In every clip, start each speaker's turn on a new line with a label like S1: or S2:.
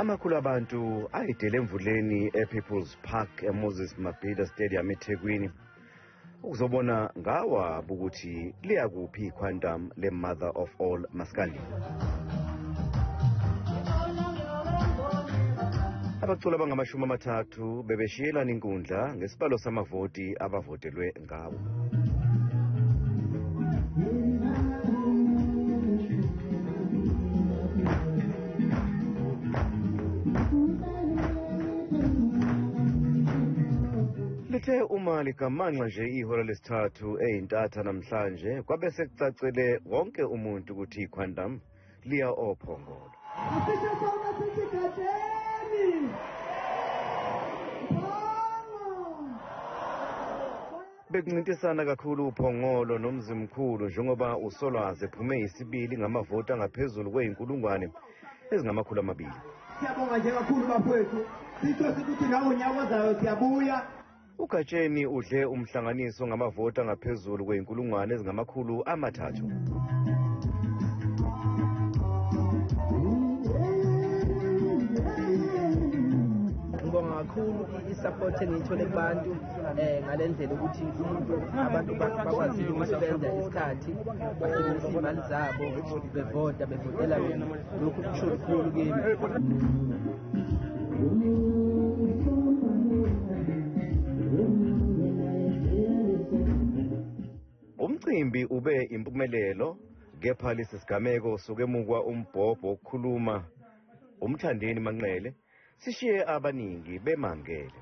S1: Amakhulu abantu ayidele emvuleni ePeople's Park eMoses Mabhida Stadium eThekwini ukuzobona ngawabo ukuthi liyakuphi iQuantum le-Mother of All Maskandi. Abaculi abangama-30 bebeshiyelana inkundla ngesibalo samavoti abavotelwe ngawo. Lithe uma ligamanxa nje ihora lesithathu eyintatha namhlanje kwabe sekucacele wonke umuntu ukuthi iQuantum liya oPhongolo. Bekuncintisana kakhulu uPhongolo noMzimkhulu njengoba uSolwazi ephume isibili ngamavoti angaphezulu kwey'nkulungwane ezingama-200.
S2: Siyabonga nje kakhulu bafowethu, sisho ukuthi nangonyaka ozayo siyabuya.
S1: UGatsheni udle umhlanganiso ngamavoti angaphezulu kwey'nkulungwane ezingama-300.
S3: Ngibonga kakhulu i-support engiyithole kubantu ngale ndlela ukuthi umuntu abantu bakwazile ukuspenda isikhathi, basebenzisa iy'mali zabo, bevota, bevotela mina. Lokhu kusho lukhulu kimi.
S1: Umcimbi ube impumelelo, kepha lesi sigameko sokwemukwa umbhobho wokukhuluma uMthandeni Manqele sishiye abaningi bemangele.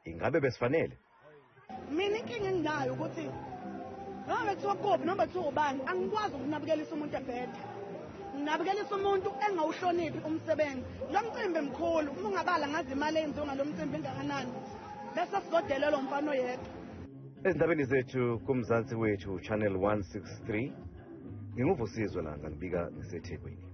S1: Ingabe besifanele?
S4: Mina inkinga enginayo ukuthi noma bekuthiwa kuphi, noma bekuthiwa ubani, angikwazi ukunabukelisa umuntu ebheda, nginabukelisa umuntu engawuhloniphi umsebenzi. Lo mcimbi mkhulu, uma ungabala ngazi imali eyenziwe ngalo mcimbi ingakanani, bese sizodelelwa umfana oyedwa.
S1: Ezindabeni zethu kuMzansi Wethu Channel 163, nginguVusizwe Langa, ngibika ngiseThekwini.